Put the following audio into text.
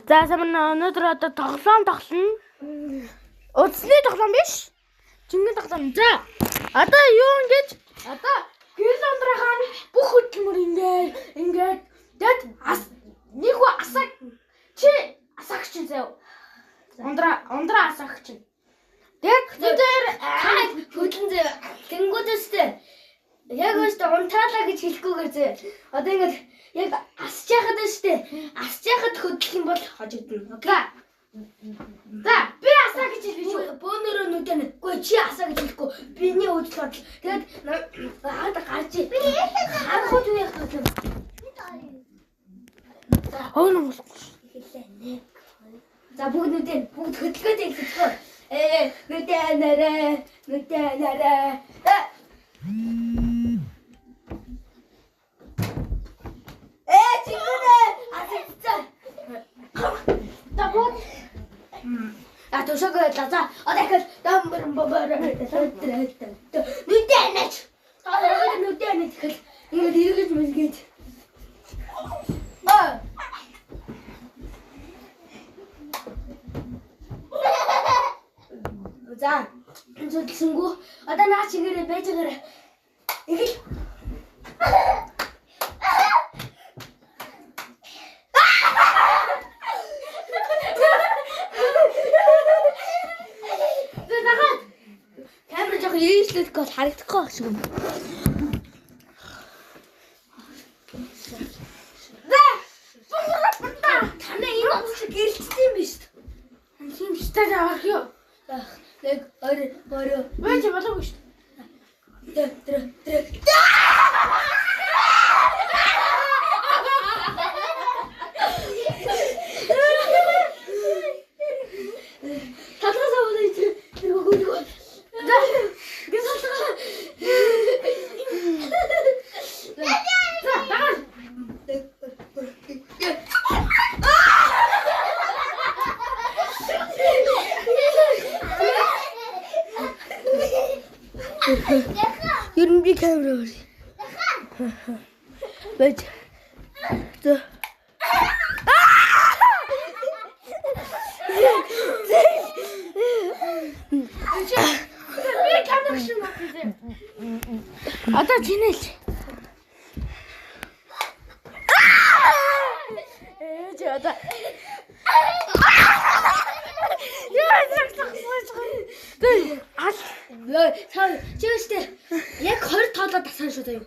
За сайн өнөөдөр одоо тоглоом тоглоно. Утасны тоглоом биш. Жинхэнэ тоглоом. За одоо юу ингэж одоо гэрэл ундрахаа бүх хөдөлмөр ингээд ингээд тэгэд ас нэг хүү асаг чи асагч чинь заяа. Ундраа ундраа асагч чинь. Тэгээд бид хоёр Хөдлөн зөө. Тэнгүүдээстэй яг өстө унтаалаа гэж хэлэхгүйгээр зөө. Одоо ингээд яг асч яхад өстө асч яхад хөдлөх юм бол хожигдно. Окей. За би асаа гэж хэлнэ шүү. Бөөнөрөө нүдэн. Үгүй чи асаа гэж хэлэхгүй. Биний үйлдэл бодол. Тэгээд хаад гарч. Харахуд юу яах вэ? Өө нэг болохгүй. Хэлээ нэ. За бүгд нүдэн бүгд хөдөлгөөд эхэлчихв. Ээ нүдэн нэрэ нүдэн нэрэ. Ээ чигүнэ асацсан. За бүгд А тушаг байлаа. За одоо ихэл дамбар бабар нүдэн нэч. Одоо нүдэн нэч ихэл ингээд эргэж мэргэж. Аа. За зүтсэнгүү. Одоо наа чигээрээ байж байгаарай. Ихэл. За дагаад Камер жоох ийшлэхгүй бол харагдахгүй байх шиг юм. За Танай энэ утас гэрэлтсэн юм биш үү? хин стад авах юу? Нэг, хоёр, гурав, Байж болоогүй шүү. тэр, тэр, тэр. Талаас аваад тэр тэр хөлгөө. За За дагаад Нэг, хоёр, гурав. Ер нь би камер өөр. Бэж. За. Би камер шиг байна. Одоо чинэл. Ээ чи одоо. Яа зогсож байгаа. Ал Та чи өстө яг 20 тоолоо тасаан шүү заяа.